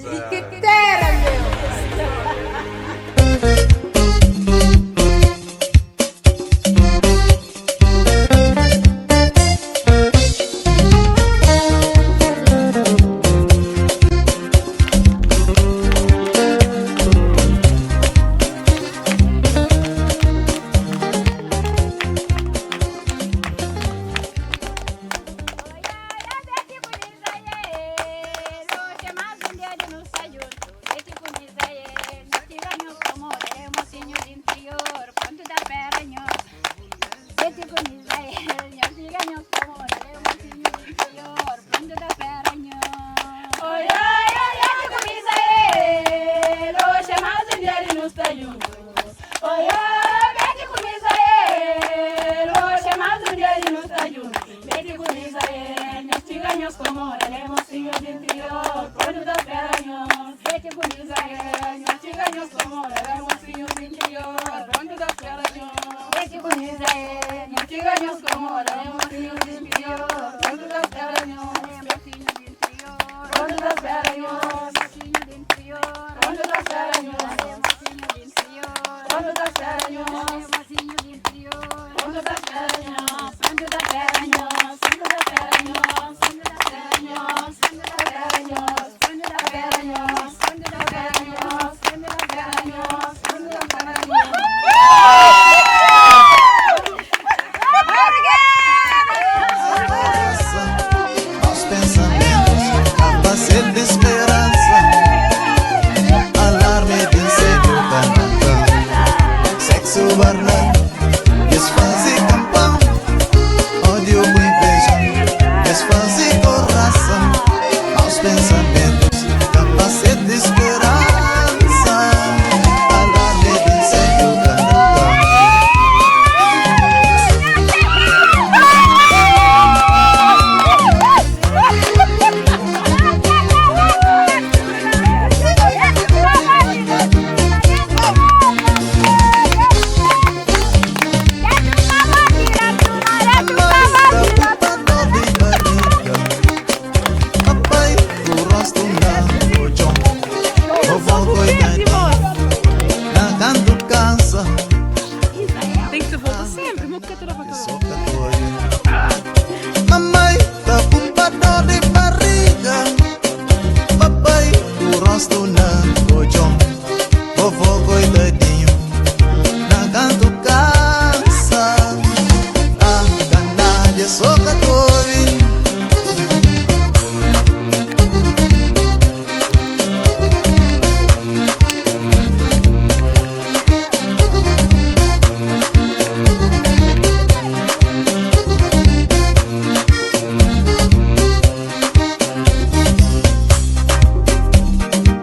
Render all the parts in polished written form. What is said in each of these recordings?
Di ki tera meu?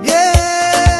Yeah!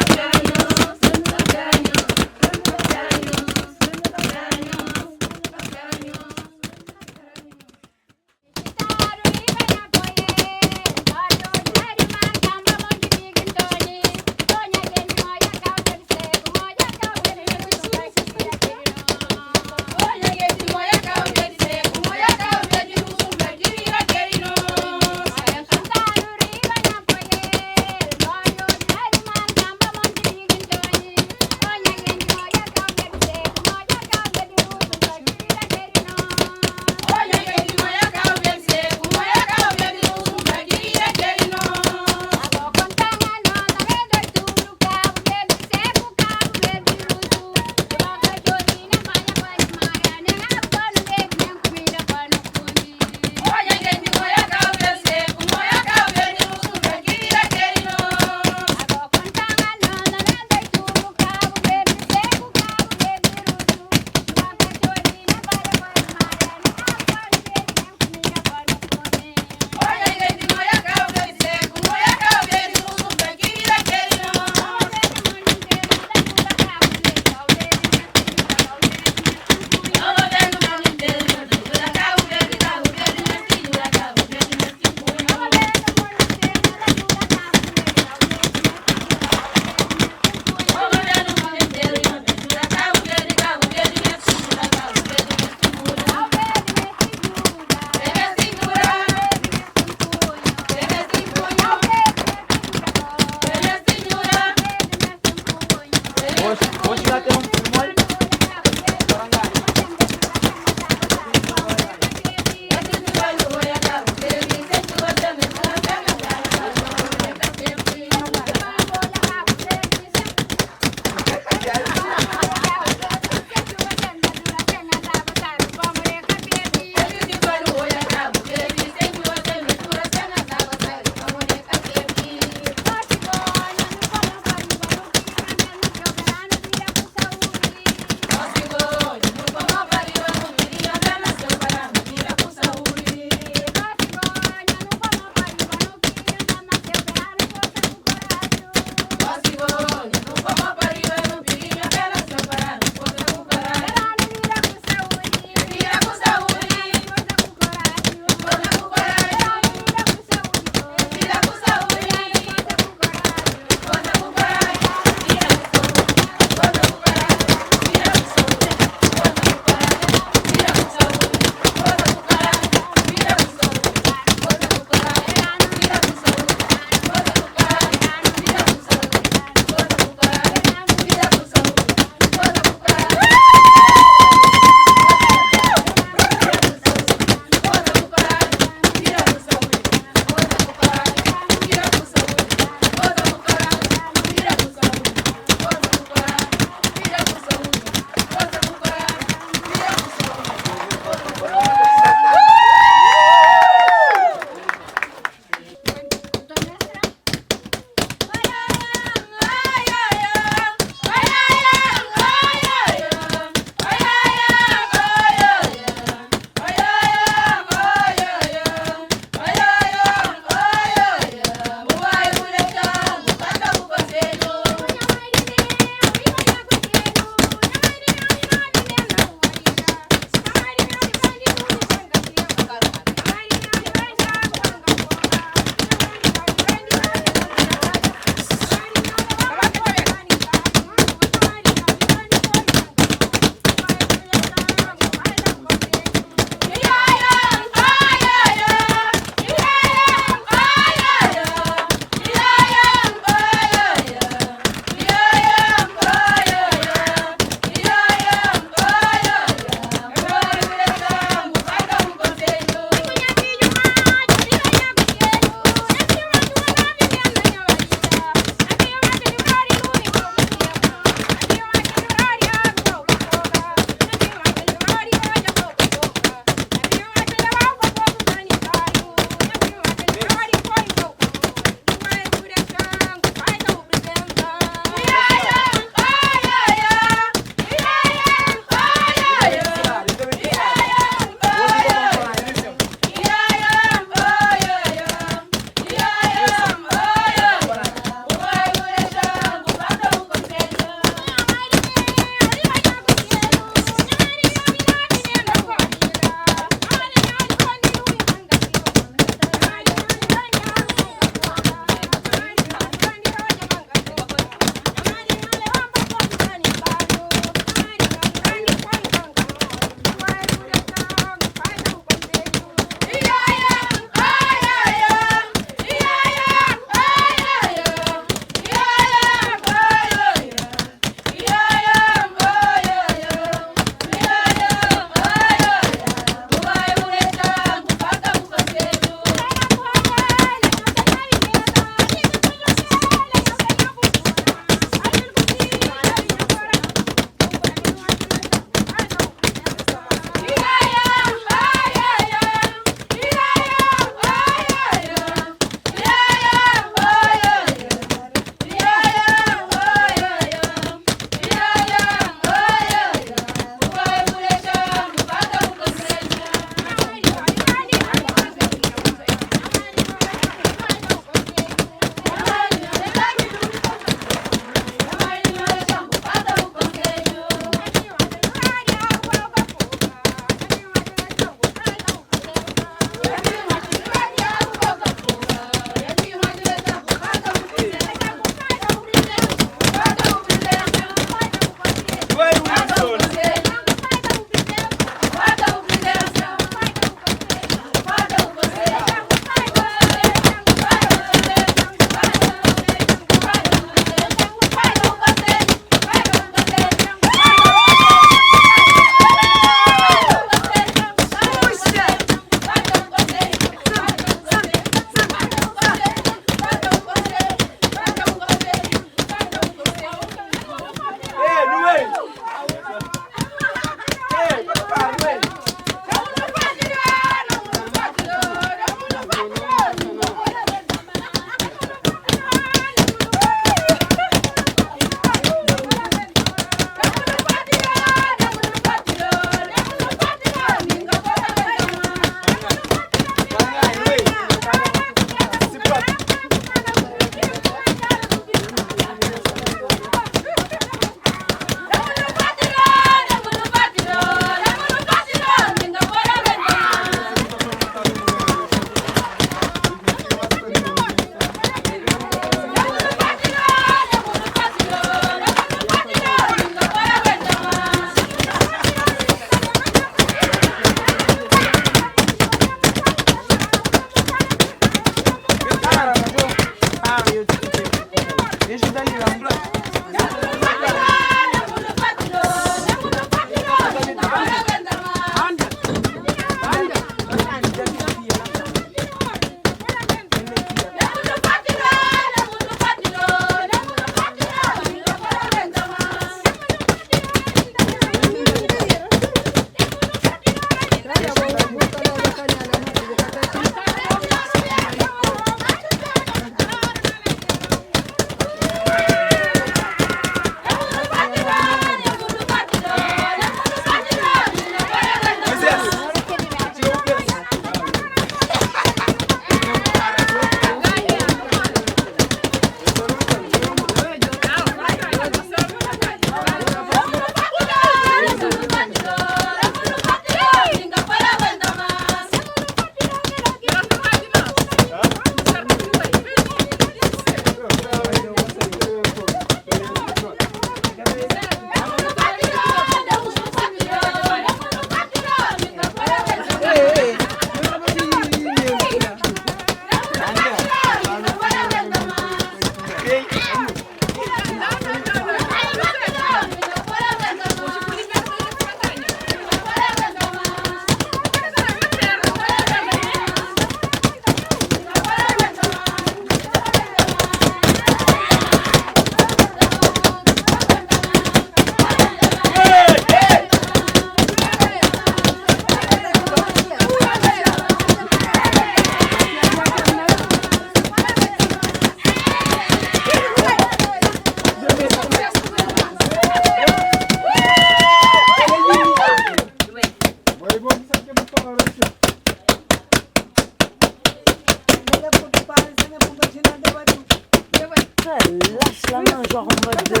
Lâche la main, genre en mode de...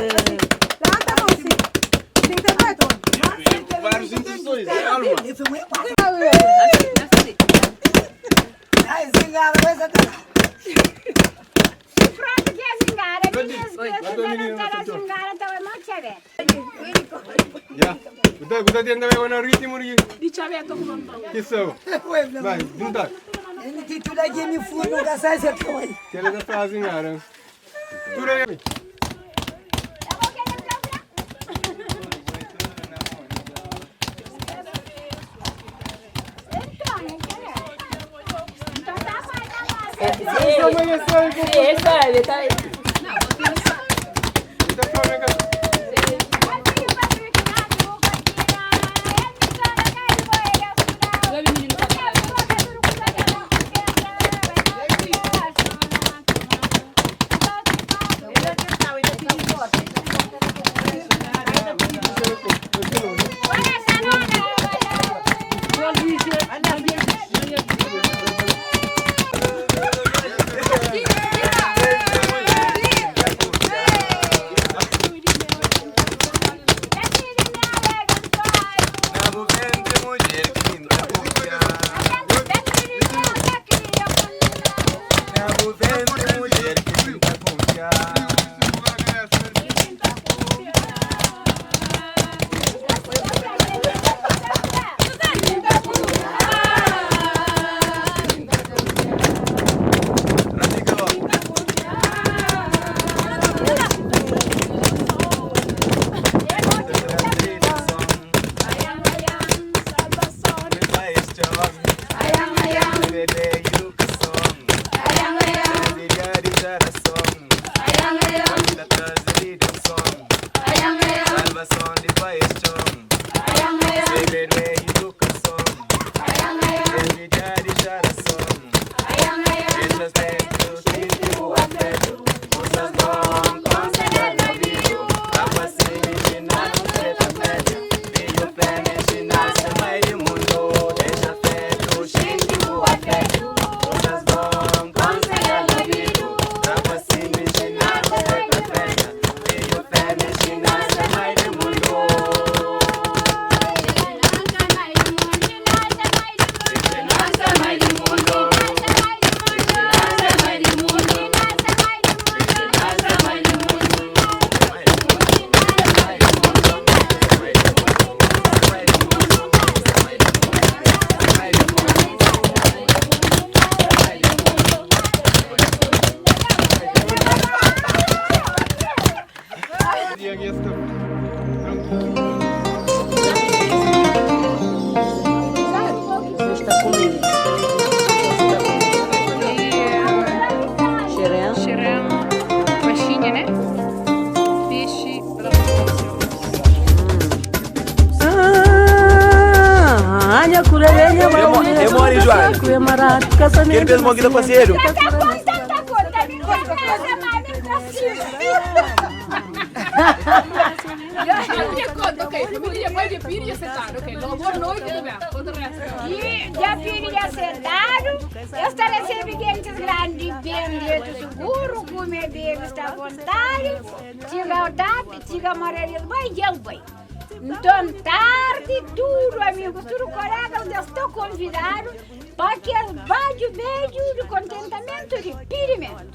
Várias instruções, calma. Ya. Bu ta tenta beba na ritmu di Di txabeta ku mantau. ki sou. Vai, junta. Kela ta fase ngara. Tudo aí. Sim, sabe, tá aí. Você está comendo. Xerém. Xerém, baixinha, né? Peixe. Demora, João. Aquele mesmo aqui do parceiro. Minha conta, ok. Família vai de piri e aceitar, ok. Logo boa noite, tudo bem. Conta o resto. E já filho aceitaram, eu estou recebendo gente grande, bem direito seguro, comer bem, está à vontade, chega ao tarde, chega a morar, vai, já vai. Então, tarde, tudo, amigos, tudo colegas, eu estou convidado para que as beijo, beijo de contentamento de pirimento.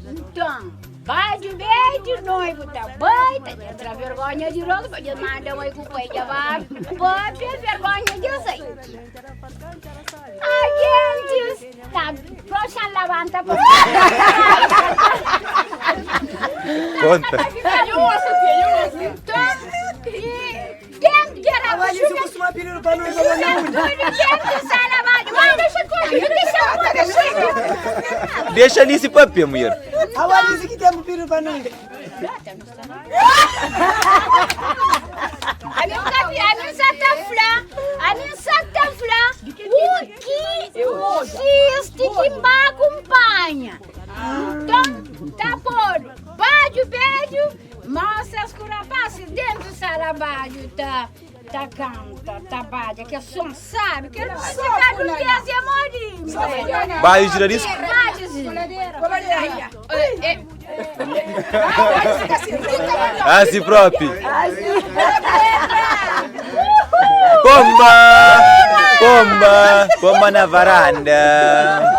Então, beijo, beijo, noivo tá bem, tá entra vergonha de rosto, pode mandar um aí com o pai, já vai, pode ter vergonha de eu sei. A gente está próxima levanta por Conta. Eu gosto, tia, eu gosto. Então, e quem quer a Deixa ali esse papel, mulher. A minha santa flá, o que existe que me acompanha. Então, tá por beijo, beijo, moças com rapazes dentro do sala beijo, tá. Ta kanta, ta badja, kel son sabi, kel música do Deus é modi. Baio gira disco? Assim próprio. Pomba! Pomba! Pomba na varanda.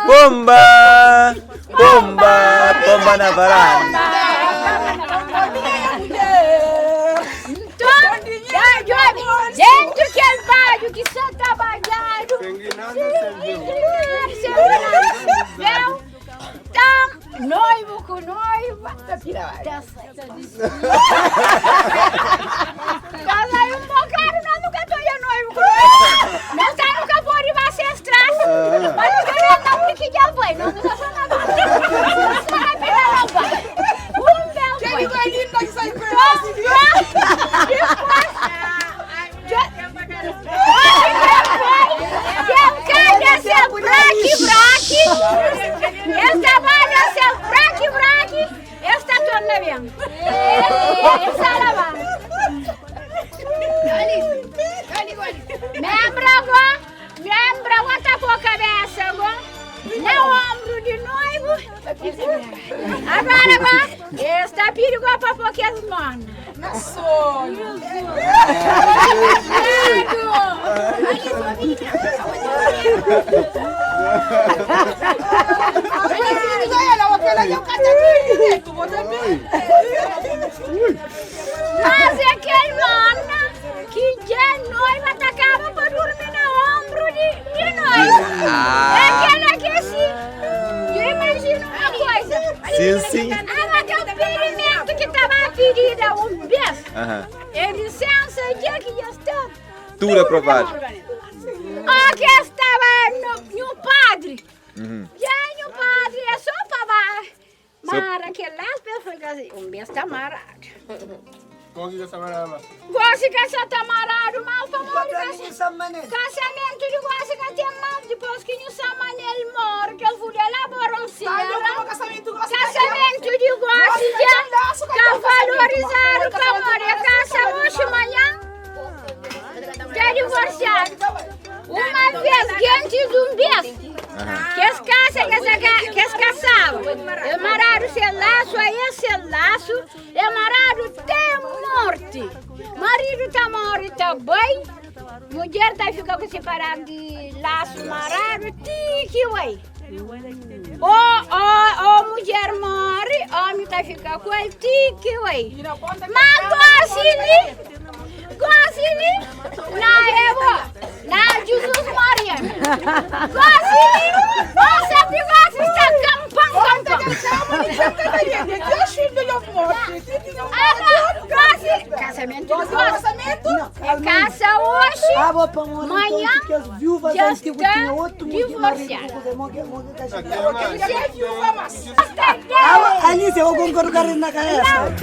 Pomba! Pomba! Pomba na varanda. Dentro kel badju ki sa ta badjadu Tam noivu ku noiva ta sai. Ta sai un bocado, nós nunca ta odja noivu ku noiva. Nós ta nunca pode ba ses tras. Mas nós ka na undi ki dja bai. Nós nu sa só na ba. Só na pila na ba. Un bel bai. Agora, agora, está perigoso para pouquinhos mano. Mas é aquele mano que de noiva atacava para dormir no ombro de, de noiva. É aquele que assim. Eu imagino uma coisa. Sim, sim. Ah, mas tem um ferimento que estava ferida um beijo. Aham. É licença, dia que já está. Tudo aprovado. Ah, que estava no, no padre. Uhum. Já no padre é só para Mara que lá as pessoas ficam assim, um beijo está amarrado. Gosto que essa tá amarrado, mal para Casamento de gosto que tem mal depois que não samanel morre, que eu vou lá boronceira. Casamento de gosto que valorizar o morrer, casa hoje manhã, já divorciado. Uma vez, diante de um beijo. Que as casas que as, que as caçavam. Amarraram seu laço, aí esse laço, amarraram até morte. Marido tá morre também, mulher tá fica com separado de laço amarrado, tique, ué. Ou, ou, ou mulher morre, homem tá fica com ele, tique, ué. Mas gosto Gosini, na Eva, na Jesus Maria. Gosini, você gosta está campão, campão. Casamento Casamento? É casa hoje, amanhã, já está divorciada. Alice, eu concordo com a na cabeça.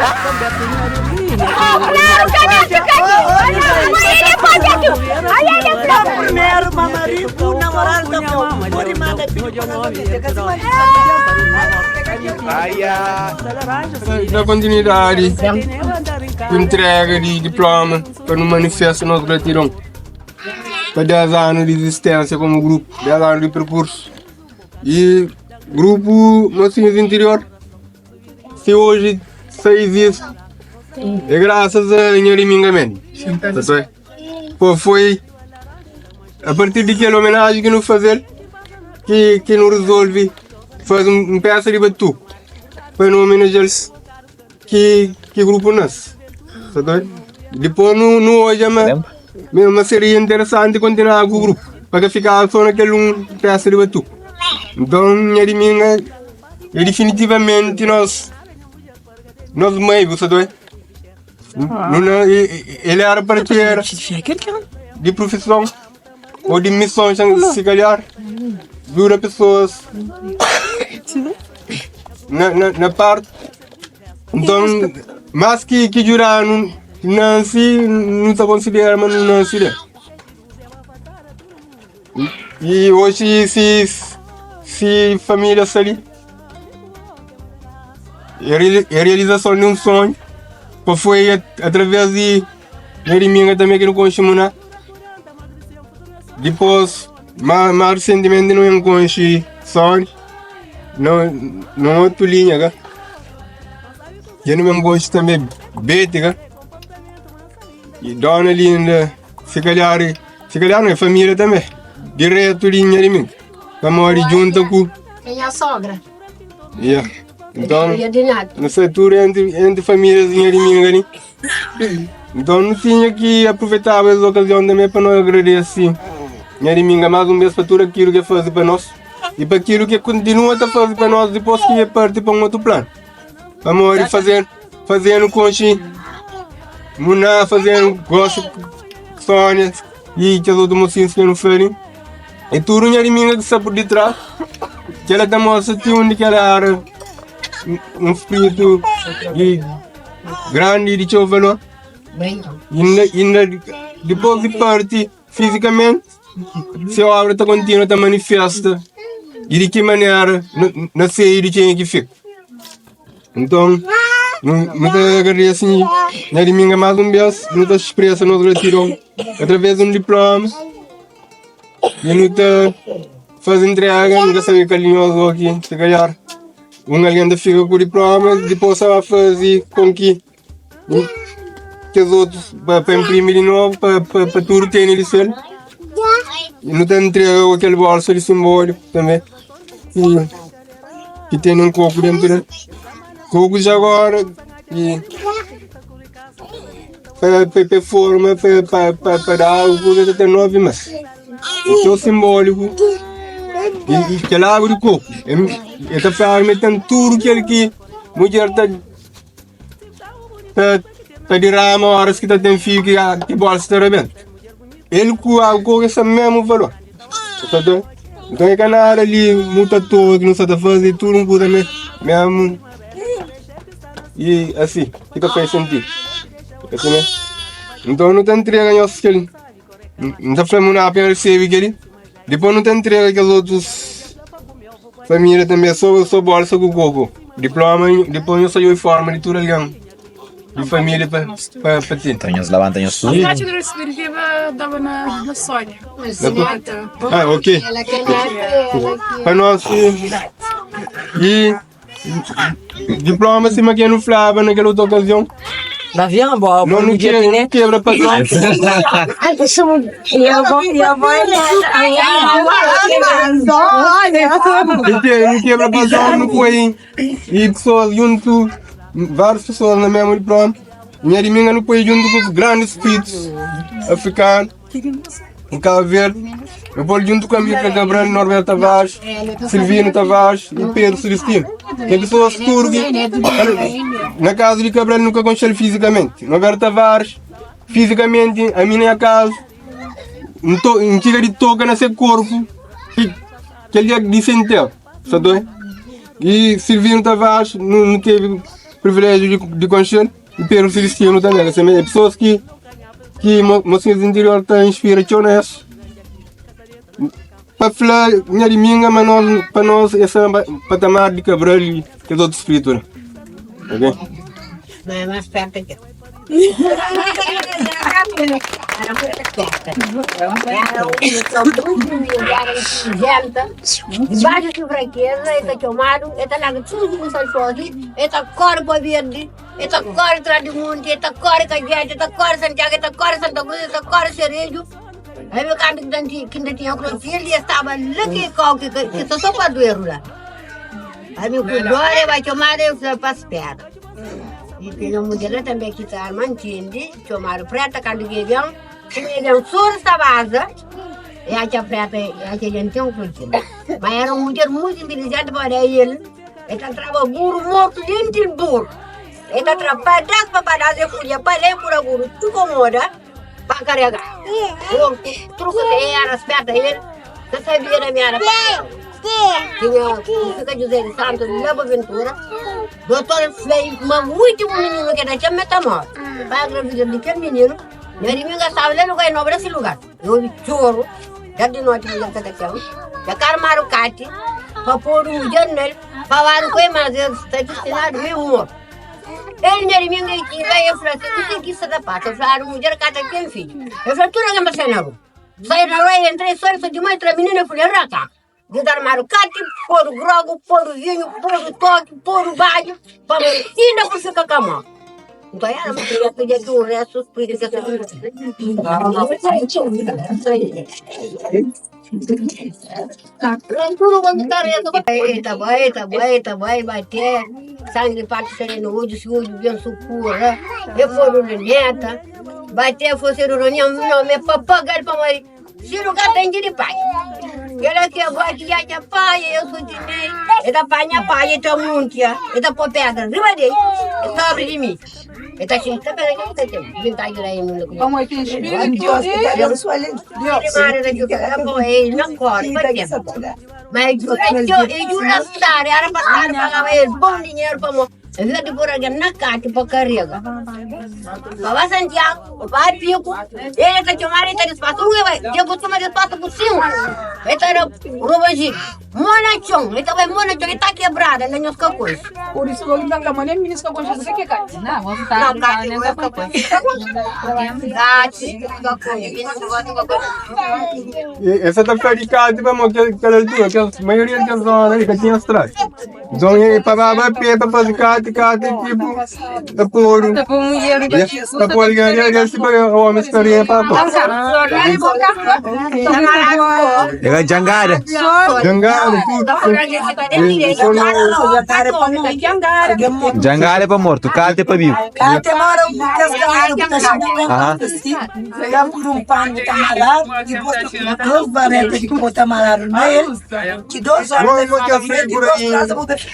Primeiro, mamarico, namorado da meu, por manda pedir Da continuidade, entrega de diploma para no manifesto nossa gratidão. Para 10 anos de existência como grupo, 10 anos de percurso. E grupo Mocinhos do Interior, se hoje só existe, é graças a Nhorim Mendes. Tá Pô, foi a partir daquela homenagem que nos fazer que, que nos resolve fazer um, um peça de batuque para não homenagear que, que grupo nasce. Tá Depois no, no hoje, mas, mesmo seria interessante continuar com o grupo, para que ficar só naquele um peça de batuque. Então, Nhorim é definitivamente nós, nós meio, sabe? Não, não, ele era parceiro de profissão ou de missão, se calhar, dura pessoas na, na, na parte. Então, mais que, que jurar, não, não se, não se considera, mas não se dá. E hoje, se, se família ali, é a realização de um sonho, foi através de, Nha Diminga tanbe ki nu konxe Muná. Dipôs, más resentimenti nu ben konxe Sony na na otu linha ka. Dja nu ben konxe tanbe Beti ka. I Dona Linda, si kalhar, si kalhar nu é família tanbe, diretu di Nha Diminga, pamodi djunta ku. É nha sogra. Yeah. Então, Filha de nada. nu sai tudu entri, entri famílias di Nha Diminga li. Então nu tinha ki aproveitaba es okazion tanbe pa nu agradese Nha Diminga más un bes pa tudu akilu ki el faze pa nos i pa kilu ki el kontinua ta faze pa nos dipôs ki el parti pa un otu planu. Pamodi faze, faze-nu konxe Muná, faze-nu gosta ku Sónia i kes otu mosinhus ki nu fla li. É tudu Nha Diminga ki sta pur ditrás. Kel-la ta mostra ti undi ki el éra un spritu di grandi i di txeu valor. Inda, inda dipôs di parti fizikamenti, se óbra ta kontinua ta manifesta i di ki manera na seiu di kenha ki fika. Nton, nu ta agradese Nha Diminga más un bês, nu ta spresa nos gratidon através di un diploma i nu ta faze ntrega, nu ka sabe kal di nos ô ki, si kalhar un algen ta fika ku diploma, dipôs sa ba faze kon ki kes otus pa inprimi di novu pa tudu tene di sel. I nu ta ntrega ku kel bolsa di simbóliku tanbe ki tene un koku dentu del. Koku dja agora i pa forma pa da agu kuza ta ten 9 mes. É txeu simbóliku i kel agu di koku el ta fladu ma el ten tudu kel ki mudjer ta ta dirama óras ki ta ten fidju ki bólsa ta rabenta. El ku agu koku es ten mésmu valor. Nton é ka nada li mutu atoa ki nu sta ta faze, tudu un kuza mésmu i asi ki ta fai sentidu. Nton nu ta ntrega nhos kel. N ta fla ma nu resebe kel-li. Dipôs nu ta ntrega kes otus família tanbê sô bólsa ku koku. Diploma, dipôs nhos ta djobe fórma di tudu algen di família pa ten. Então nhos labanta nhos tudo. Ah, ok. Pa nós e Diploma sima ke nu flaba na kel otu okazion. Davian, bo, Não, não quebra, não quebra padrão. Não quebra padrão, não põe. E pessoas junto, várias pessoas na mesma diploma. Minha de mim não põe junto com os grandes espíritos africanos. Em Cabo Verde, eu vou junto com a Amílcar Cabral, Norberto Tavares, Silvino Tavares e Pedro Celestino. Que é pessoas tudo que, na casa de Cabral nunca conheci ele fisicamente. Norberto Tavares, fisicamente, a minha casa, um tira de toca na seu corpo, que, que ele é de centeno, sabe? E Silvino Tavares não, não teve privilégio de, de conhecer, e Pedro Celestino também. Assim, é pessoas que Ki mosinhus di interior ta inspira txeu na es pa fla nha diminga ma nos pa nos es sta patamar di Cabral i kes otu spritu la ok. Ma é más perto ki Dibaxu di frakeza e ta txomadu, e ta larga tudu ku sal forti, e ta kore pa verdi. E ta kore tras di monti, e ta kore Kajete, e ta kore Santiagu, e ta kore Santa Cruz, e ta kore Sereju. Aí meu canto que tanti que ainda tinha Clotilde, estava lá que kau que que só só padoeiro lá. Aí meu dor e vai chamar eu falei para espera. E tinha uma mulher lá também que tá armantinde, chamaram preta quando que vem, que vem soro esta vaza. E a preta, e a gente tem um Clotilde. Mas era uma mulher muito inteligente para ele. E ta traba buru mortu dentu di buru. E ta tra padas pa padas, e fulha pa la, e kura buru tudu moda pa karega. Porku, truka ki e era sperta, el ka sabia na mi era patrão. Tinha fika José di Santos la pa Ventura. Dotor fla ma ultimu mininu ke ta txeu me ta mori. Pa gravida di kel mininu, nha riminga staba la lugar, e nobra si lugar. E obi txoru, dja di noti mudjer ka ta ten, dja ka armadu kati pa podu mudjer nel, pa badu ku el, mas el sta distinadu mesmu mortu. El nha riminga i txiga e fla si kuzê ki sta ta pasa? Fladu mudjer ka ta ten fidju. E fla tudu algen pa sai na rua. Sai na rua e entra e sai di mai tra minina e fla raka. Dizarmadu kati, podu grogu, podu vinhu, podu toki, podu badju, pa inda ku fika ka mau. Nton era ma pidi pidi ki un restu pidi ke Eita bai, eita bai, eita bai, bate, sangue parte sair no olho, se olho bem sukura, e foram luneta, bate, foi ser reunião, não, me papagaio para mãe. Si nu ka ten di pai. Kel-la ki avó ki dja dja panha, eu sou di mei. E ta panha panha, e ta muntia, e ta pô pedra riba di el, e sobri di mi. E ta xinti ta pega ki ta ten vintadi la e mundu ku Pamodi ten spiritu di Deus. Na kori pa ten. Ma e jura txeu, e jura stadu, era pa stadu pagaba el bon dinheru pamodi en vez di pur algen na kati pa karega. Pa ba Santiagu, pa ba Piku, el ta txomadu, el ta dispasa un, el bai, dja kustuma dispasa ku sinku, el ta da roba-jipi, mo na txon, el ta bai mo na txon, el ta kebrada na nhos ka konxe. Pur isu ki ta fla ma nen minis ka konxe kuzê ki é kati. Nau, kati bo es ka konxe. Kati ka konxe, minis gosi ka konxe. Esa ta fla di kati pamodi kel altura, kel maioria di kes zona li ka tinha strada. Nton e pa baba a pé pa faze kati kati tipo ta podu ta poi algen ali ali si pa omis ka ria pa pô. Era jangada. Jangada tudo. Jangada é pa mortu, kati é pa bibu. Aham.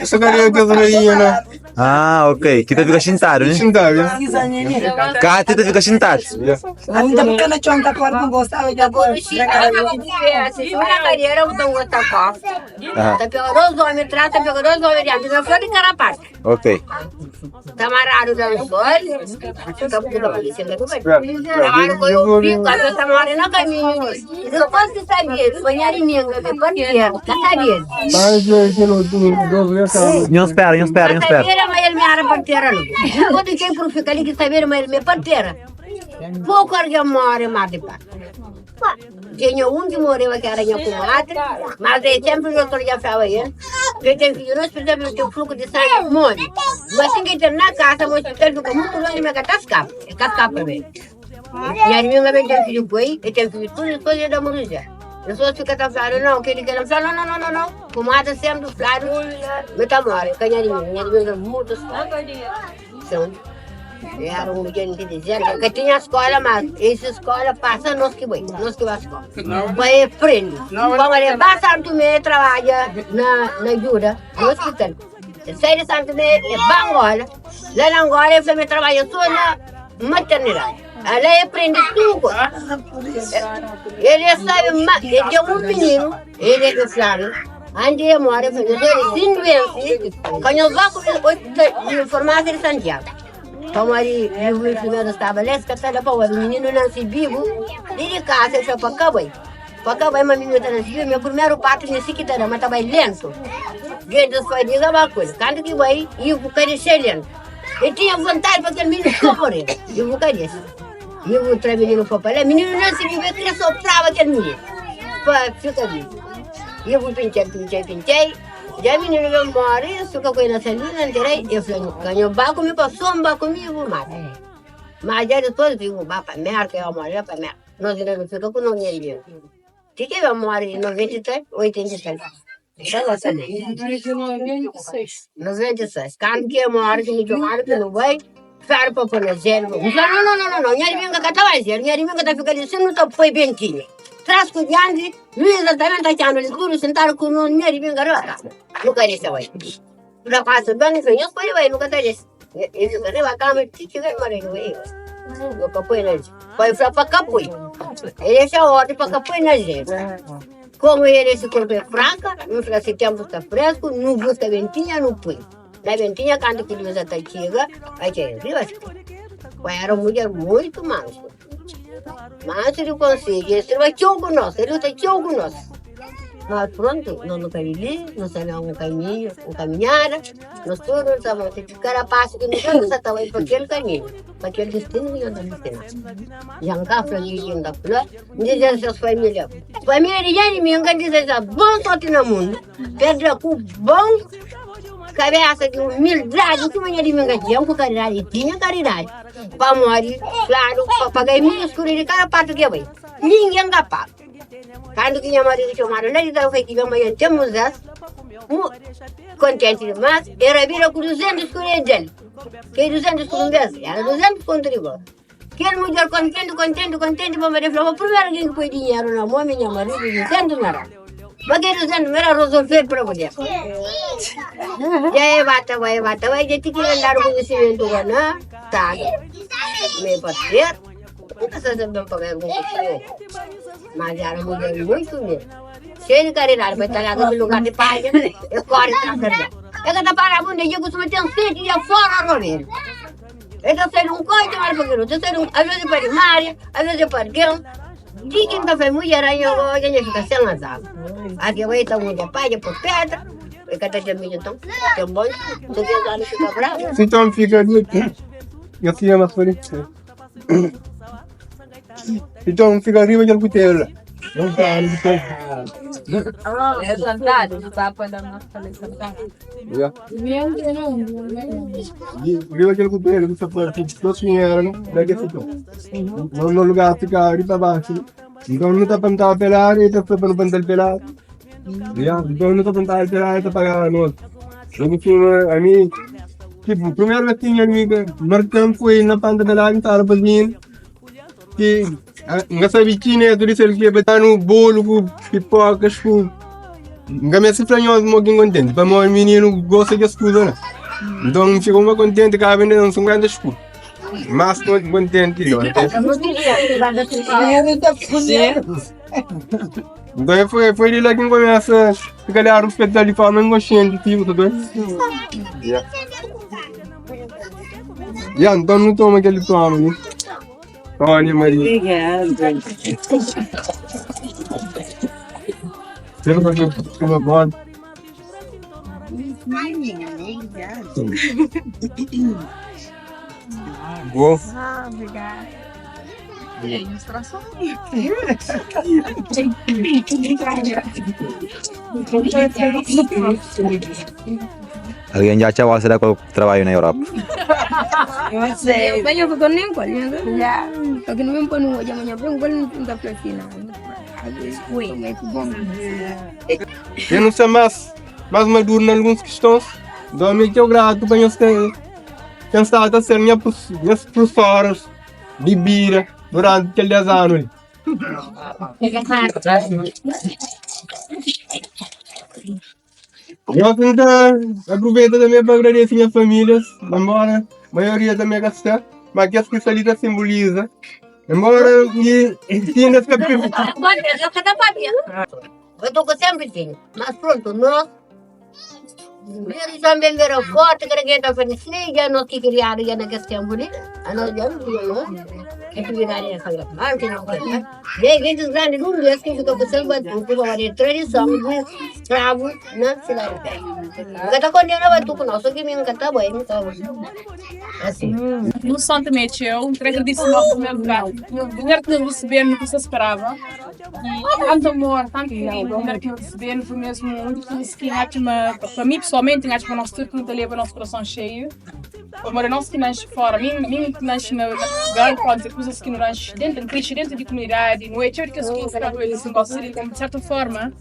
Essa carinha que rainha, né? Ah, ok. Ki ta fika xintadu, né? Xintadu, ya. Kati ta fika xintadu. Ya. Ah, Ta pega dos omi atrás, ta pega dos omi dianti, na flor di karapata. ok. Ta maradu na sol, ta maradu ku piku, às vezes ta mora na kaminhu. Depois ki sabe, foi nha inimiga, me parteira, ka sabe. Nhos spera, nhos spera, nhos Ka spera. sabe, ma el me era parteira não. Quando quem por fica ali que saber, ma el me parteira. Pouco alguém morre mais de parto. Tinha um que morreu que era minha comadre, mas aí sempre o doutor já falava ele, que tem filho no hospital, porque o fluxo de sangue morre. Mas assim que tem na casa, no hospital fica muito longe, mas que escapa, escapa bem. Minha irmã também tem filho boi, e tem filho tudo, depois ele dá morrer. Eu só fica tá falando, não, que ele quer falar, não, não, não, não, não. Comadre sempre falando, mas tá morre, que minha irmã, minha irmã é muito são. Era um gente dizendo que tinha escola, mas essa escola passa nós que vai, nós que vai à escola. Vai aprende. Como ele vai Santo Tomé, trabalha na, na ajuda, no hospital. Sai de Santo Tomé, é para Angola. Lá na Angola, ele também trabalha só na maternidade. Lá aprende tudo. Ele sabe, ele é um menino, ele é claro. Antes de morrer, ele se doença, quando eu vou com farmácia de Santiago. Pamodi o enfermeiro estava lá, esse café pa o menino nasce vivo, de casa, eu para cá, vai. Para cá, vai, mas menino tá nasce vivo, meu primeiro parto nesse que tá, mas tá bem lento. Gente, foi diga uma coisa, quando que vai, e o bocadinho ser lento. Eu tinha vontade para aquele menino correr, e o bocadinho. E o outro menino foi para lá, menino nasce vivo, eu queria soprar aquele menino. Para ficar vivo. E eu vou pinchar, pinchar, pinchei. Já menino meu morre, eu fico com ele na celina, entrei, eu falei, ganhou baco, me passou um baco comigo, mata. Mas já depois eu vou para merda, eu morri para merda. Nós ainda não fica com o nome dele. Se tiver morre de 93, 83. 96. Quando que eu moro, que me chamaram, que não vai, ferro para pôr no zero. Não, não, não, não, não, minha irmã que estava zero, minha irmã que está ficando assim, não está foi bem tinha. Traz com diante, Luísa também está achando escuro, sentaram com o minha irmã garota. Nunca disse, vai. Pra casa, bem, eu falei, vai, nunca tá disse. Ele falou, vai, calma, que tiver, mano, vai. Eu capoi na gente. Foi para capoi. Ele deixa a ordem para capoi na gente. Como ele esse corpo é franca, não fica esse tempo está fresco, não busca ventinha, não põe. Na ventinha, quando que Deus está chega, vai chegar, viu? Mas era uma mulher muito mansa. Mansa de conselho, ele vai tchau com nós, ele está tchau com nós. Mas prontu, nos nu ka vivi, nu sta na un kaminhu, un kaminhada, nos tudu nu ta bai, kada pasu ki nu da, nu sa ta bai pa kel kaminhu, pa kel distinu ki Deus ta distinadu. Dja N ka fla ki N ta fla, N dizeja ses familia, familia di nha di mi, N ka dizeja bon sorti na mundu, perde ku bon kabesa di umildadi suma nha di mi N ka tinha, N ku karidadi, tinha karidadi, pamodi fladu pa paga minus kuri di kada parti ki e bai, ningen ka paga. Kantu ki nha maridu txomadu la di ta fla ki ben manhan ten Muizés, mu kontenti dimas, e rabida ku duzentus kuri del. Ke duzentus kuri un bes, era duzentus kontu di gos. Kel mudjer kontenti, kontenti, kontenti, pamodi e fla, ma primeru algin ki poi dinheru na mon mi nha maridu, duzentus mera. Ma ke duzentus mera rosolvedu pa mudjer. Dja e ba ta bai, e ba ta bai, dja ti ki el dadu kunhisimentu go na stadu, ma e pa ser. N ka sta sabe pa algun kusinha, mas era mulher muito humilde, cheia de caridade, pa ta larga ki lugar di paja, e kori tras del. E ka ta para bunda, dja kustuma ten seti dia fora roderu. E ta sai di un koi ta bai pa kel otu, ta sai di un, alvês e pa di Maria, alvês e pa algen. Ti ki N ta fla, mulher anho gosi nha fika sen azagu. Asi e bai ta mudja paja pa pedra, e ka ta ten minhu nton, ten bon, so ki es omi fika brabu. Então fica ali, eu tinha uma folha. Então fica riba kel kutelu la. Não tá, não tá. Ya. Riba kel kutelu ki sta parti dos pinheru la, la ke fika. No no lugar fika riba baxu. Então nu ta plantaba peladu, el ta fla pa nu planta-l peladu. Ya, então nu ta plantaba peladu, el ta pagaba nos. Logu sima ami, tipo, primeru vez ki nha amiga marka-m foi na planta peladu, N staba rapazinhu ki N ka sabe ki netu di sel ki e da-nu bolu ku pipokas ku. N ka meste fla nhos mo ki N kontenti, pamodi mininu gosta kes kuza la. Nton N fika uma kontenti kaba inda N 50 sku. Mas kontenti Então foi, foi de lá que começa a se calhar respeitar de forma inconsciente, tipo, tá bem? Yeah. Yeah, então não toma aquele toma, né? Tony Maria. Você não consegue uma bola? Bom. Ah, obrigada. Algen dja atxa gosta da kal trabadju na Europa? Eu não sou mais, mais maduro em alguns questões. Então, me teu grato para nhos ter pensado a ser minha, minhas professoras de vida durante aqueles 10 anos. ali. Eu tenta aproveita também para agradecer minhas famílias, embora a maioria também que está, mas que essa ali simboliza. Embora e ainda fica Eu tô com sempre tinha, mas pronto, nós Eles também eram fortes, que ninguém tá fazendo assim, já nós que criaram já naquele tempo ali, a nós já não tinha nós, atividade na família, mas não tinha Vem gente grande, um desses que fica com seu batuque, para fazer tradição de escravo na cidade. Nunca tá condena batuque, não, só que mim nunca tá bem, nunca assim. No São Tomé txeu, N ta agradise logo primeiro lugar. Primeiro que nós recebemos, que você esperava. E tanto amor, tanto carinho, primeiro que nós recebemos foi mesmo muito coisas que acho ma, pa mi pessoalmente, acho pa nós tudo que não ta leva nosso coração cheio. Pamodi nós ki nasce fora, mi, mi ki nasce na, na Portugal, pode ser coisas ki nu nasce dentro, nu cresce dentro di comunidade, nu é txeu di kes coisas ki nu assim, gosta de, de certa forma,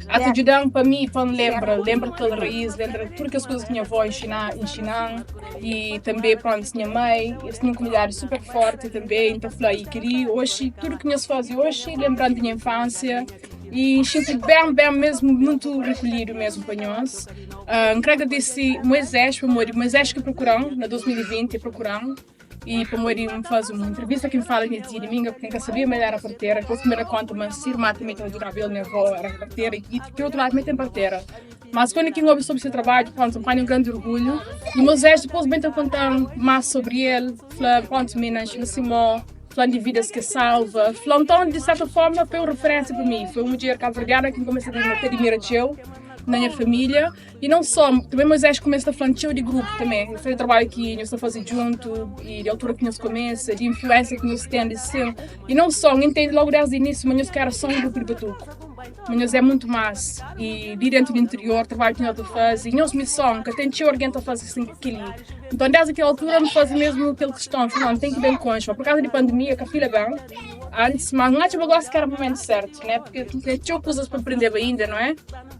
ata djuda-m pa mi, pa N lembra, lembra kel raiz, lembra tudo kes coisas ki nha avó inxina, inxina-m e també, pronto, nha mãe, es tinha un comunidade super forte també, N ta fla, e keli oxi, tudo ki nhos faze oxi, lembra-m di nha infância e N xinti ben, ben mesmo, muito recolhido mesmo pa nhos. N kre agradese Moisés pamodi Moisés ki prokura-m na 2020, e prokura-m e pamodi N faze un entrevista ki N fala nha tia Diminga porque N ka sabia ma el era partera, dipôs ki mi da konta ma se irma tanbe ta djudaba el, nha avó era partera i di otu ladu tanbe ten partera. Mas quando ki N obi sobri se trabadju, prontu, N panha un grandi orgulhu. I Moisés dipôs ben ta konta-m más sobri el, fla, prontu, mi nasce na Simó. Fla-m di vidas ki salva. Fla-m nton, di serta forma, foi un referénsia pa mi. Foi un mudjer kabuverdiana ki N kumesa ta adimira txeu na nha família. I non só, tanbê Moisés kumesa ta fla-m txeu di grupu tanbê. El fla di trabadju ki nhos ta faze djuntu i di altura ki nhos kumesa, di influénsia ki nhos ten di sin. I non só, N intende lógu désdi inísiu ma nhos ka éra só un grupu di batuku, ma nhos é mutu más. I di déntu di interior, trabadju ki nhos ta faze, nhos mison, ka ten txeu algen ta faze sin kel-li. Nton, désdi kel altura, N faze mésmu kel kiston, N fla, N ten ki ben konxe. Ma purkaza di pandemia, ka fila ben antis, ma N atxa ma gósi ki éra mumentu sértu, né? Purki N ten txeu kuzas pa prendeba inda, não é?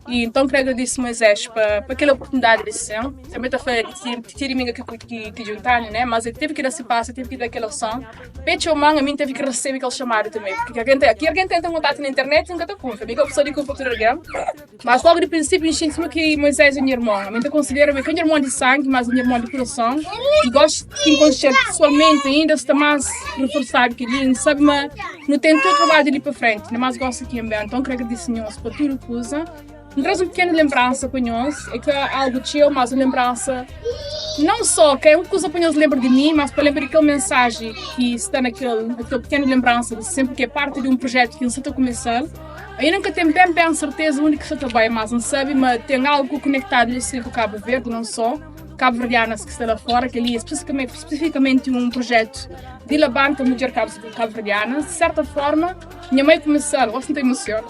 I nton, N kre agradise Moisés pa kel oportunidadi di sen. Tanbê ta fla di ti dimingu ki djuntanu, né? Mas el tevi ki da se pasu, el tevi ki da kel ason. Pé txoma-m, ami N tevi ki resebe kel xamadu tanbê. Purki ki algen tenta kontatu na internet, N ka ta kunfia. Mi ka pessoa di kunfia tudu algen. Mas logu di prinsipiu N xinti suma ki Moisés é nha irmon. Ami N ta konsidera ma el ka nha irmon di sangi, mas é nha irmon di kurason. I gosi ki N konxe-l pesoalmenti ainda sta más reforsadu kel-li. N sabe ma nu ten tudu trabadju li pa frenti, na más gosi ki N ben. Nton N kre agradise nhos pa tudu kuza. N traze un pikenu lenbransa pa nhos. É ka algu txeu, mas un lenbransa non só ka é un kuza pa nhos lenbra di mi, mas pa lenbra di kel mensaji ki sta na kel na kel pikenu lenbransa di senpri ki é parti di un projetu ki N sta ta kumesa-l. Ainda N ka ten ben ben serteza undi ki sta ta bai, mas N sabe ma ten algu konektadu li sin ku Kabu Verdi, non só kabuverdianas ki sta la fora. Kel-li é spesifikamenti un projetu di labanta mudjer kabuverdiana. Di serta forma, nha mai kumesa-l, gosi N ta emosiona.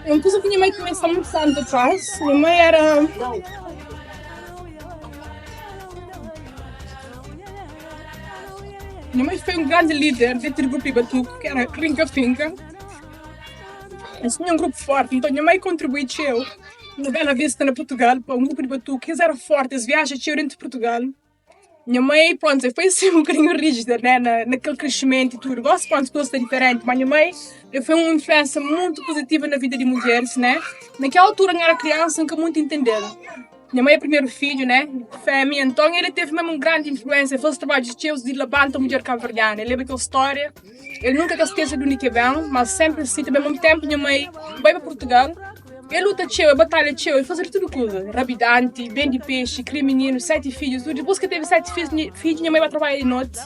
É un kuza ki nha mai kumesa muitus anu atrás. Nha mai era. Nha mai foi un grandi líder dentru di grupu di batuku, ki era Rinka Finka. Es tinha un grupu forti, nton nha mai kontribui txeu na Bela Vista, na Purtugal, pa un grupu di batuku. Es era forti, es viaja txeu dentru di Purtugal. Nha mai, prontu, foi assim un bocadinho rígida, né, na naquele crescimento e tudo. Gosi, prontu, tudo sta diferenti, ma nha mai foi un influência muito positiva na vida di mudjeris, né. Na kel altura N era criança, N ka muito entendel. Nha mai é primeru fidju, né, fémia, nton el teve mesmu un grandi influência, el faze trabadjus txeu di labanta mudjer kabuverdiana. El leba kel stória, el nunka ka skese di undi ki el ben, ma sénpri el sita. Mesmu ténpu nha mai bai pa Purtugal. El luta txeu, el batalha txeu, el faze di tudu kuza, rabidanti, bende pexi, kria mininu, 7 fidju, tudu. Dipôs ki el tevi 7 fidju, nha mai ba trabadja di noti.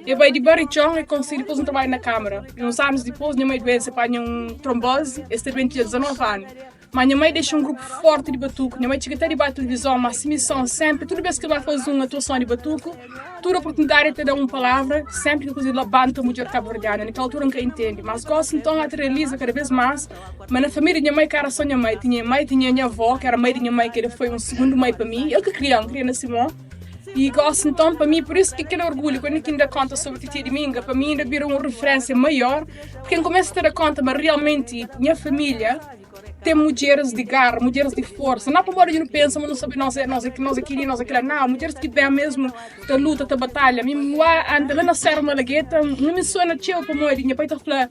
El bai di Baritxon, el konsigi dipôs un trabadju na Kámara. I uns anus dipôs, nha mai duense, el panha un tronbozi, el sta duenti dja 19 anu. Má nha mai dexa un grupu fórti di batuku. Nha mai txiga te di bai tilivizon, má se mison sénpri, tudu bês ki el ba faze un atuason di batuku, Tudu oportunidadi el ta da un palavra, senpri ki kuza di labanta mudjer kabuverdiana. Na kel altura N ka intende, mas gosi nton N ta realiza kada bes mas ma na familia di nha mai ka era so nha mai, tinha nha mai, tinha nha avó ki era mai di nha mai, ki foi un sigundu mai pa mi, el ki kria-m, kria na si mon. I gosi nton pa mi, pur isu ki kel orgulhu kuandu ki N da konta sobri titia Diminga, pa mi inda bira un referensia maior, purki N kumesa ta da konta ma realmenti nha familia, Ten mudjeris di gara, mudjeris di forsa. Nau pamodi nu pensa ma nu sabe nos é nos é nos é kili, nos é kila. Nau, mudjeris ki ben mesmu ta luta, ta batalha. Mi N anda la na Serra Malagueta, N emosiona txeu pamodi nha pai ta fla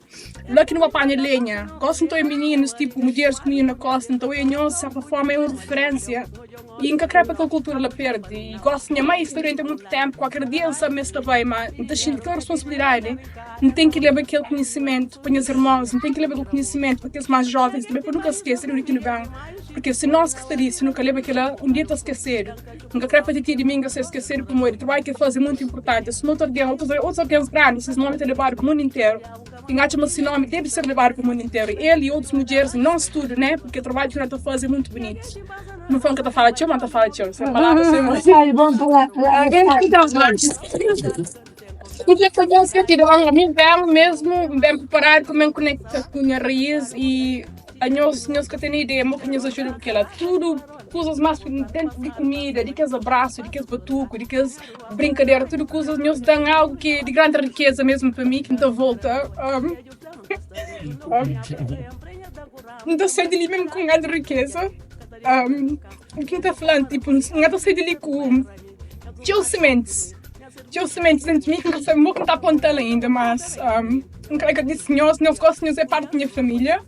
la ki nu ba panha lenha. Gosi nton é mininus, tipu mudjeris ku mininu na kosta. Nton é nhos, di serta forma é un referensia. I N ka kre pa kel kultura la perde. I gosi nha mai sta duenti ha mutu tempu, kualker dia N sabe ma el sta bai, ma N ta xinti kel responsabilidadi. N ten ki leba kel konhisimentu pa nhas irmons, N ten ki leba kel konhisimentu pa kes más jovens tanbe, pa nunka skese di undi ki nu ben. Purke si nos ki sta li, si nu ka leba kila, un dia ta skesedu. N ka kre pa titia di mi ka ser skesedu pamodi trabadju ki el faze é mutu inpurtanti. Suma otu algen, otus algens grandi, ses nomi ta lebadu pa mundu interu. I N atxa ma se nomi debe ser lebadu pa mundu interu, el i otus mudjeris, i nos tudu, né? Purke trabadju ki nu ta faze é mutu bunitu. Nu fla N ka ta fala txeu, ma N ta fala txeu. Sen palavras, sen Mi ben mesmu, N ben preparadu pa mi N konekta ku nha raiz i anhos, nhos ka ten ideia mo ki nhos ajuda ku kila. Tudu kuzas mas dentu di kumida, di kes abrasu, di kes batuku, di kes brinkadera, tudu kuzas nhos dan algu ki di grandi rikeza mesmu pa mi ki N ta volta. N ta sai di li mesmu ku un grandi rikeza. Ki N ta fla, tipu, N ka ta sai di li ku txeu simentis. Txeu simentis dentru di mi ki N ka sabe mo ki N ta planta-l ainda, mas N kre agradise nhos, nhos gosi nhos é parti di nha familia.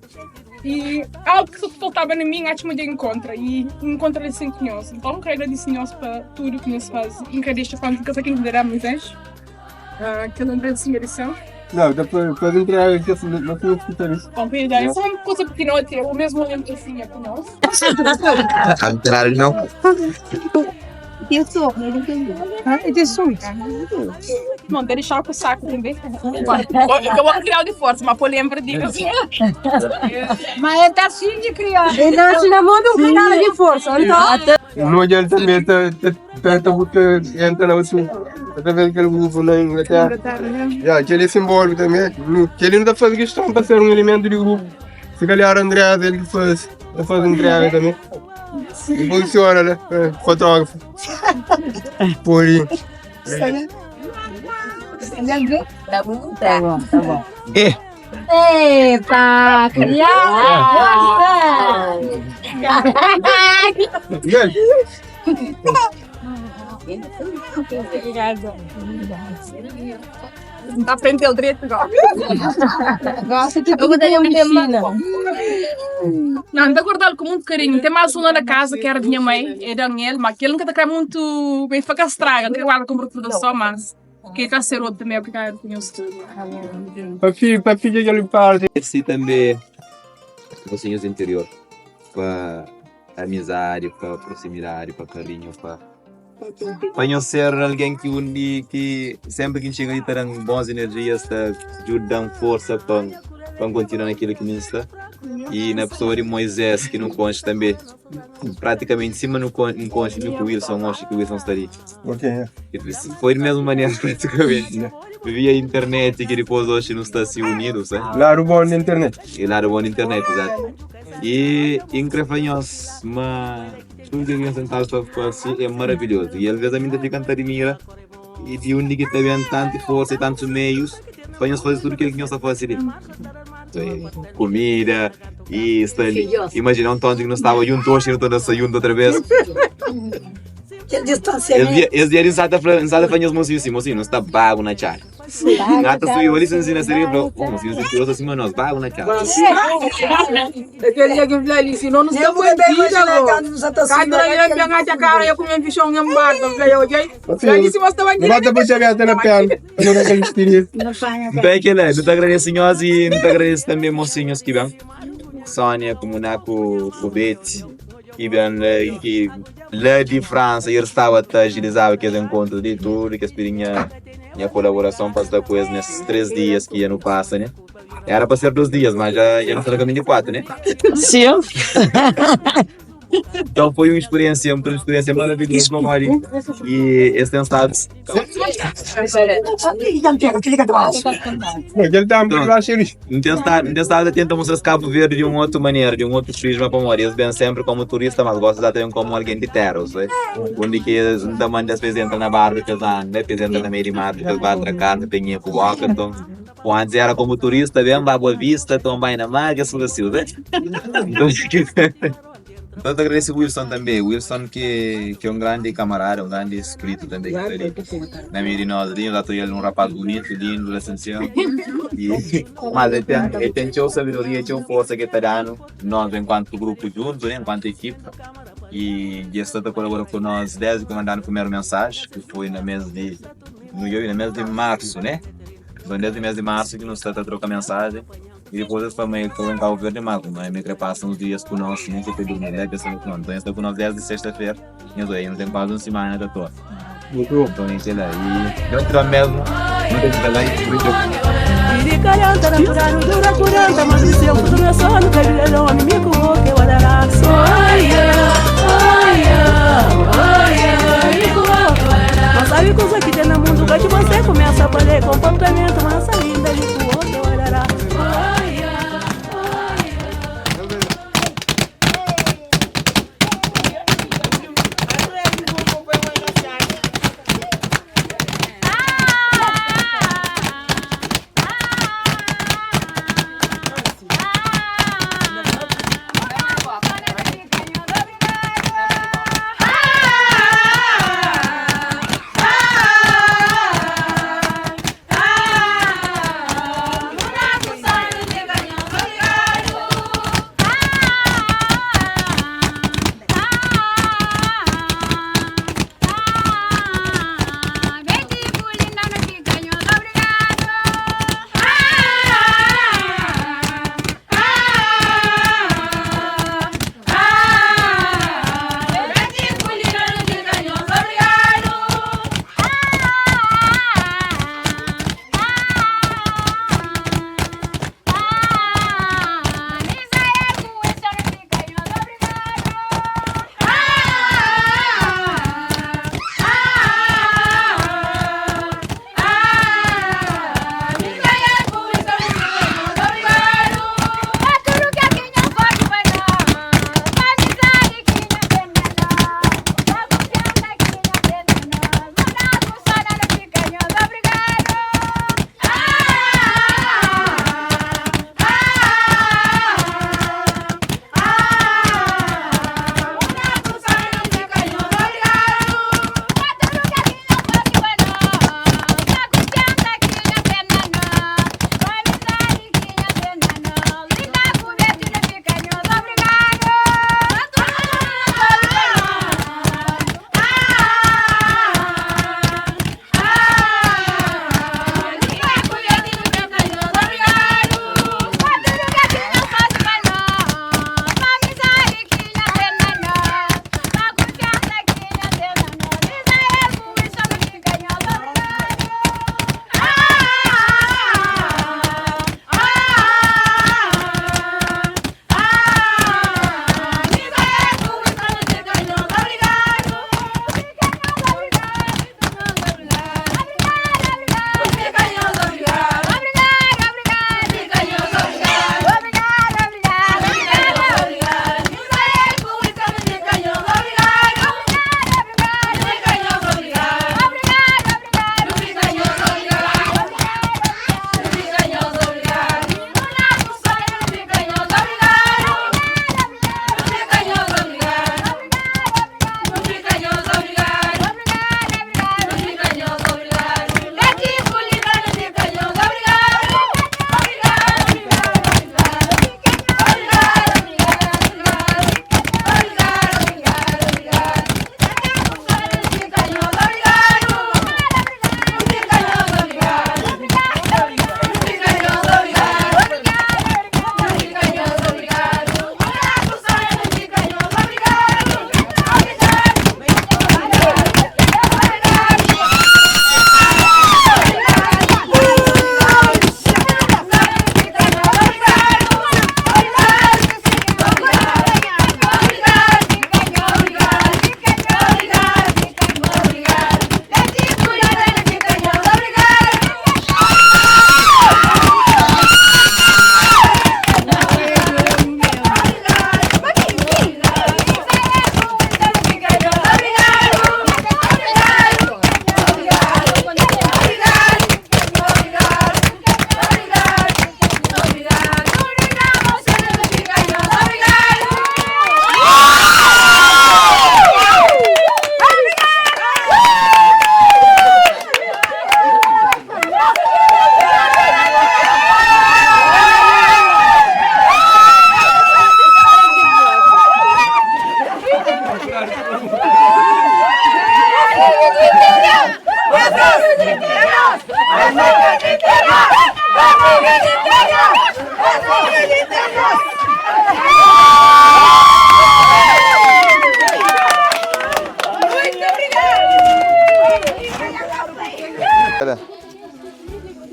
E algu ki faltaba na mi, N atxa ma dja N enkontra. I N enkontra li sin ku nhos. Nton, N kre agradise nhos pa tudu ki nhos faze. N ka dexa kantu N ka sa ken ki ta da Moisés kel lembransinha di seu. Não, dá pra fazer entrega aqui, assim, não tem que escutar isso. Bom, pa da, é só un kuza pikinoti, é o mesmu lembransinha pa nhos. Contrário, não. Bom, ta dexau ku saku tanbe. Ka bo kriau di forsa, ma po lembra di. Ma el ta fingi kriol. El nasi na mon di un kanal di forsa, nton. No odja-l tanbe ta ta ta entra na otu através di kel grupu na Inglaterra. Ya, kel-li é simbóliku tanbe. Kel-li nu ta faze kiston pa ser un elementu di grupu. Si kalhar Andrés el ki faze, el faze entrega tanbe. E funciona la, fotógrafo. Pode. Tá bom, tá bom. Epa, criança! N ta aprende-l dretu gosi. Gosta di tudu da piscina. Não, N ta guardal ku muntu karinhu. N ten más un la na kaza ki era di nha mai, e dan el, ma kel N ka ta kre muntu ben pa ka straga, N ka guarda komu rekordason, mas ke ka ser otu tanbe, obrigadu pa nhos tudu. Pa fi, pa fidja kel parti. Agradesi tanbe mosinhus di interior pa amizadi, pa proximidadi, pa karinhu, pa. Pa nhos ser algen ki un di ki senpri ki N txiga li ta da-m bons energias, ta djuda-m forsa pa N pa N kontinua na kila ki mi N sta. I na pesoa di Moisés ki nu konxe tanbe, pratikamenti sima nu kon N konxe mi ku Wilson oxi ki Wilson sta li. Foi di mesmu manera pratikamenti via internet ki dipôs oxi nu sta si unidu, sabe? Ladu bon di internet. E ladu bon di internet, izatu. I N kre fla nhos ma. Tudu ki nhos tentadu ta fase é maravilhozu i alvês ami N ta fika N ta admira i di undi ki ta ben tantu forsa i tantus meius pa nhos faze tudu kel ki nhos ta fase li. Kumida i sta li. Imajina un tonti ki nu staba djuntu oxi nu ta da sta djuntu otra bes. Es dia li N sa ta fla N sa ta fla nhas mosinhu si, mosinhu nu sta bagu na txada. Nata subiu ali sin na seria falou, oh, mas sinhor sentiu acima nós, bago na casa. Aquele dia que falei ali, senão não está bandida, bro. Cada dia eu pegar a cara, eu comi um bichão em barba, falei, ok? Ali se você está bandida. Bota para chegar até na perna, para não dar aquele espírito. Então é aquele, não te agradeço nós e não te agradeço também mocinhos que vem. Sônia, com Monaco, com Bete, que vem lá, que lá de França, e eles estavam a agilizar aqueles encontros de tudo, que eles pediam Nha kolaborason pa sta ku es nes 3 dias ki nu pasa, né? Era pa ser 2 dias, mas já já nu sta na kaminhu di 4, né? Sim. Então foi uma experiência, uma experiência maravilhosa, pamodi e es ten stadu Aquele tempo que lá xerife. N ten stadu, N ten stadu ta tenta mostra-s Kabu Verdi di un otu manera, di un otu prisma, pamodi es ben senpri komu turista, mas gosi es ta ben komu algen di tera, ou se, undi ki es, N ta manda-s pa es entra na barku pa es anda, pa es entra na meiu di mar, pa es ba tra karni, pa nhia ku boka, nton, ku antis era komu turista, ben ba Boa Vista, nton bai na mar, kes kuza si, ou se. Nton, Nton ta agradese Wilson tanbe, Wilson ki ki é un grandi kamarada, un grandi spritu tanbe ki sta li na meiu di nos li, nu ta odja el un rapaz bunitu, lindu, la sinseru i mas el ten el ten txeu sabedoria, txeu forsa ki el ta danu nos enkuantu grupu djuntu ne, enkuantu ekipa i dja sta ta kolabora ku nos desdi ki mandanu primeru mensaji ki foi na mes di nu djobe na mes di marsu ne, nton desdi mes di marsu ki nu sta ta troka mensaji. I dipôs es fla ma el ka ben Kabu Verdi más, ma el krê pasa uns dias ku nos, nen ki el ta durmi la, el pensa ku nos. Nton, el sta ku nos désdi sexta-fera, nhos odja, nu ten kuazi un simana ta toa. Nton, é kel-la. I gratidon mésmu, nu ta fika la i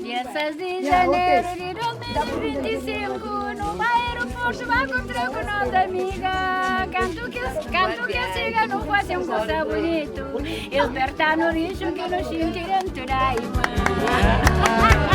Dia 6 di janeru di 2025, numa aeroportu ba enkontra ku nos amiga. Kantu ki kantu ki el txiga nu fase un kusa bunitu. El perta-nu rixu ki nu xinti dentu di alma.